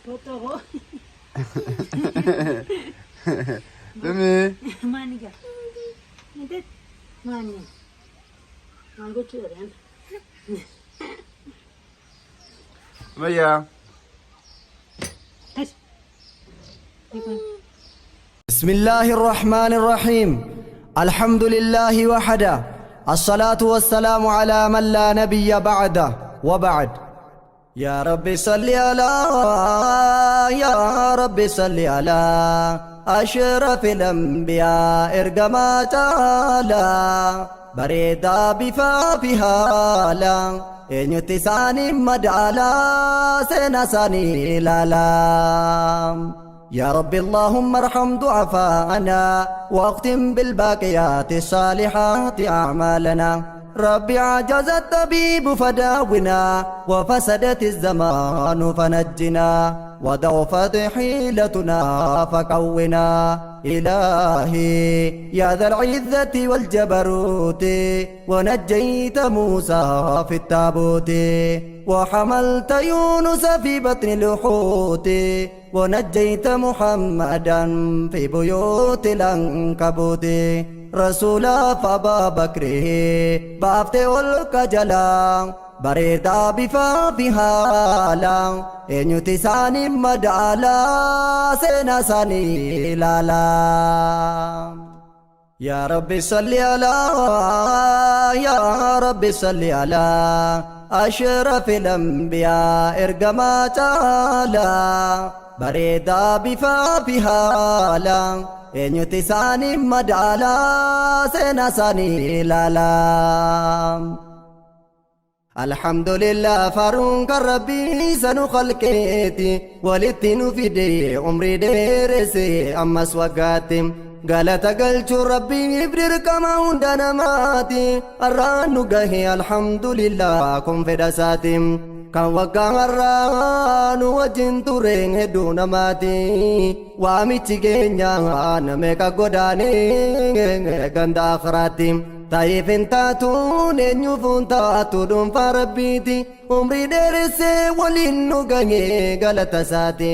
Fottoo koo. Dhumi. Maani gaa? Intet maani? Maal gochuu dha? Sumayyaa. Kas. بسم الله الرحمن الرحيم الحمد لله وحده الصلاة والسلام على من لا نبي بعده وبعد يا رب صل على يا رب صل على أشرف الأنبياء إرجما تعالى بريدا بفا بهالا eenyutti isaanii madaalaa seenaa isaanii ilaalaa. يا رب اللهم ارحم ضعفاءنا واختم بالباقيات الصالحات أعمالنا رب عجز الطبيب فداونا وفسدت الزمان فنجنا وضعفت حيلتنا فقونا إلهي يا ذا العزة والجبروت ونجيت موسى في التابوت وحملت يونس في بطن الحوت ونجيت محمدا في بيوت العنكبوت رسولا فأبا بكره بافت والكجلا bareedaa bifaa fi haala eenyuti isaanii madaalaa seenaa isaanii ilaalaa. يا رب صل على يا رب صل على أشرف الأنبياء إرجما تعالى bareedaa bifaa fi haala eenyuti isaanii madaalaa seenaa isaanii ilaalaa. الحمد لله faaruun kan rabbii sanu khalqeeti walitti nu fide umrii dheeresse ammas waggaatti galata galchuu rabbiif dirqama hunda namaati har'aan nu gahe alhamdulillah kun fedha isaati kan waggaa har'aa nu wajjin tureen hedduu namaati waamichi keenya nameeqa godaanee ganda akhiraatti Ta'iif hin taatuun eenyuuf hin taatu dhuunfaa rabbiiti umrii dheeressee waliin nu gahee galata isaati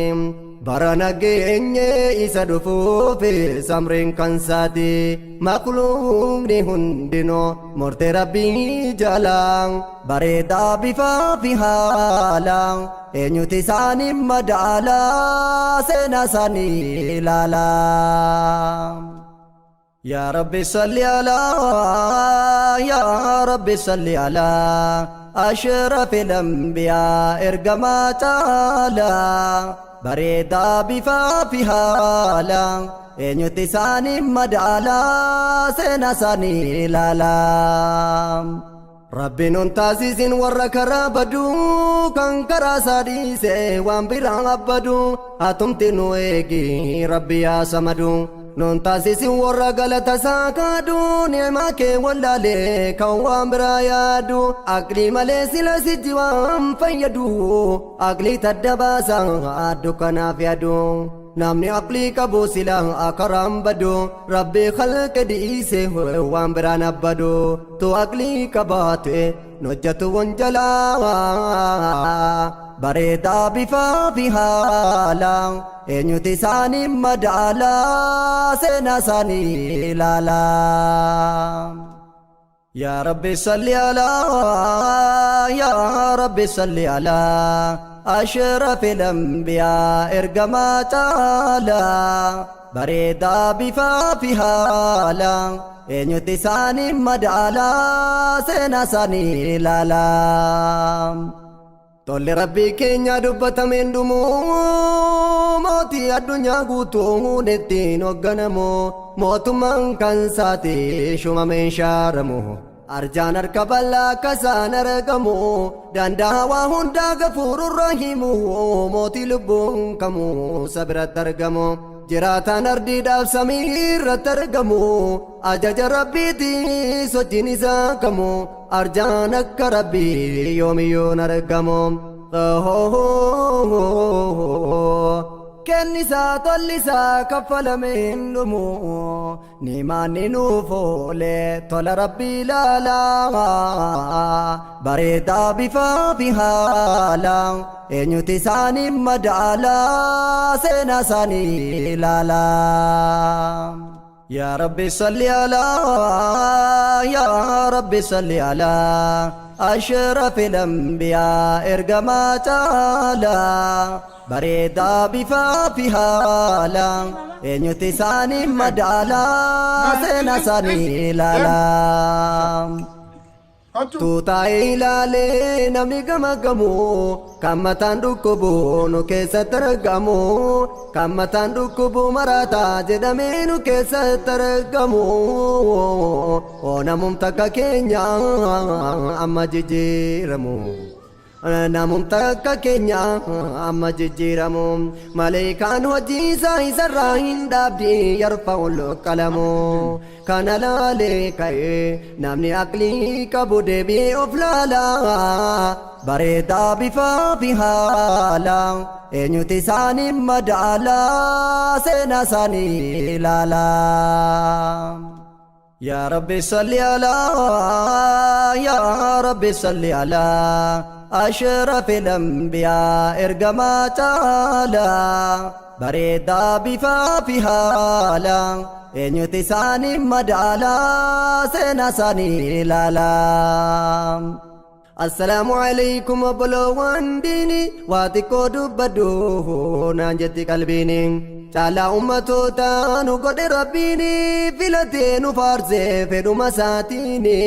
bara nageenye isa dhufuuf samriin kan isaati makluuqni hundinuu murtee rabbii jala bareedaa bifaa fi haala eenyuti isaanii madaalaa seenaa isaanii ilaalaa. يا رب صل على يا رب صل على أشرف الأنبياء إرجما تعالى bareedaa bifaa fi haala eenyutti isaanii madaalaa seenaa isaanii ilaalaa. Rabbiin nun taasisin warra karaa baduu kan karaa isaa dhiise waan biraa abbadu atumti nu eegi rabbi yaa samadu. Nun taasisin warra galata isaa kaadu ni'maa kee wallaalee kan waan biraa yaadu aqlii malee sila sitti waan fayyadu aqlii tadda baasa dukkanaaf yaadu. Namni aqlii qabu sila karaan badu rabbi khalqe dhiise waan biraan abbadu tu aqlii qabaate nojjatu wanjalaa bareedaa bifaa fi haala eenyuti isaanii madaalaa seenaa isaanii ilaalaa. يا رب صل على يا رب صل على أشرف الأنبياء إرجما تعالى bareedaa bifaa fi haala eenyutti isaanii madaalaa seenaa isaanii ilaalaa. Tolli rabbii keenya dubbatameen dhumu mootii addunyaa guutuun ittiin hoogganamu mootummaan kan isaati shumameen shaaramu. Arjaan harka bal'aa akka isaan argamu danda'a waa hundaa gafuurur rahimu mootii lubbuun kamuu isa biratti argamu. Jiraataan ardiidhaaf samii irratti argamu ajaja rabbiiti sochiin isaa kamu arjaan akka rabbii yoomiyyuun argamu. Galanni isaa tolli isaa kaffalame hin dhumu. Niimaanni nuuf oole tola rabbii ilaalaa. Bareedaa bifaa fi haala eenyuti isaanii madaalaa seenaa isaanii ilaalaa. يا ربي صل على، يا ربي صل على أشرف الأنبياء ergamaa caalaa bareedaa bifaa fi haala eenyuti isaanii madaalaa seenaa isaanii ilaalaa. Kottu. Tuutaa ilaalee namni gama gamu kan mataan dhukkubu nu keessatti argamu, kan mataan dhukkubu maraataa jedhamee nu keessatti argamu. Namum takka keenya amma jijjiiramu. Namum takka keenya amma jijjiiramu. Maleekaan hojii isaa isarraa hin dhaabdi yarfa'ul qalamu. Kana laalee ka'ee namni aqlii qabu deebi'ee of laala. Bareedaa bifaa fi haala eenyuti isaanii madaalaa seenaa isaanii ilaala. يا ربي صل على، يا ربي صل على أشرف الأنبياء ergamaa caalaa bareedaa bifaa fi haala eenyuti isaanii madaalaa seenaa isaanii ilaalaa. Assalaamu alaikum obboloowwan diini, waa xiqqoo dubbadhu naan jetti qalbiini. Caalaa ummatoota nu godhe rabbiini, filatee nu faarsee fedhuma isaatiini.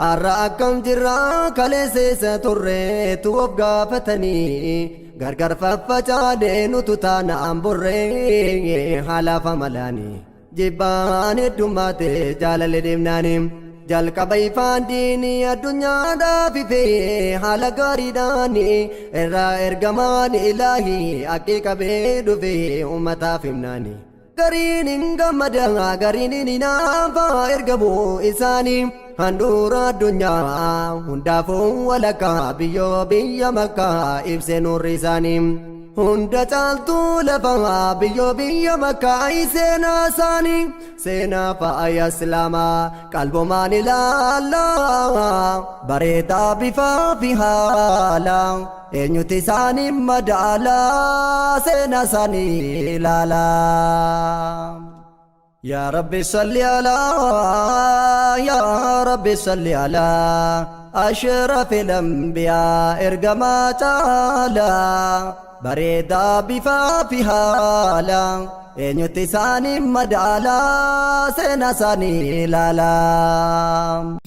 Har'a akkam jirra, kaleessa turreetu of gaafatanii. Gargar faffacaanee nutu taanaan borree haalaaf amalaanii. Jibbaan heddummaate jaalalli deemnaanii. Jalqaba ifaan diinii addunyaadhaaf ifee haala gaariidhaan irraa ergamaan ilaahii haqqii qabee dhufee uummataaf himnaani. Gariin hin gammada, gariin hin hinaafa ergamuu isaanii. Handhuura addunyaa hundaafuu walakkaa biyyoo biyya makkaa ibsee nurri isaanii. Hunda caaltuu lafa biyyoo biyya makkaa seenaa isaanii. Seenaa faaya islaamaa qalbumaan ilaalaa bareedaa bifaa fi haala eenyuti isaanii madaalaa seenaa isaanii ilaalaa. يا ربي صل على، يا ربي صل على أشرف الأنبياء ergamaa caalaa bareedaa bifaa fi haala eenyuti isaanii madaalaa seenaa isaanii ilaalaa.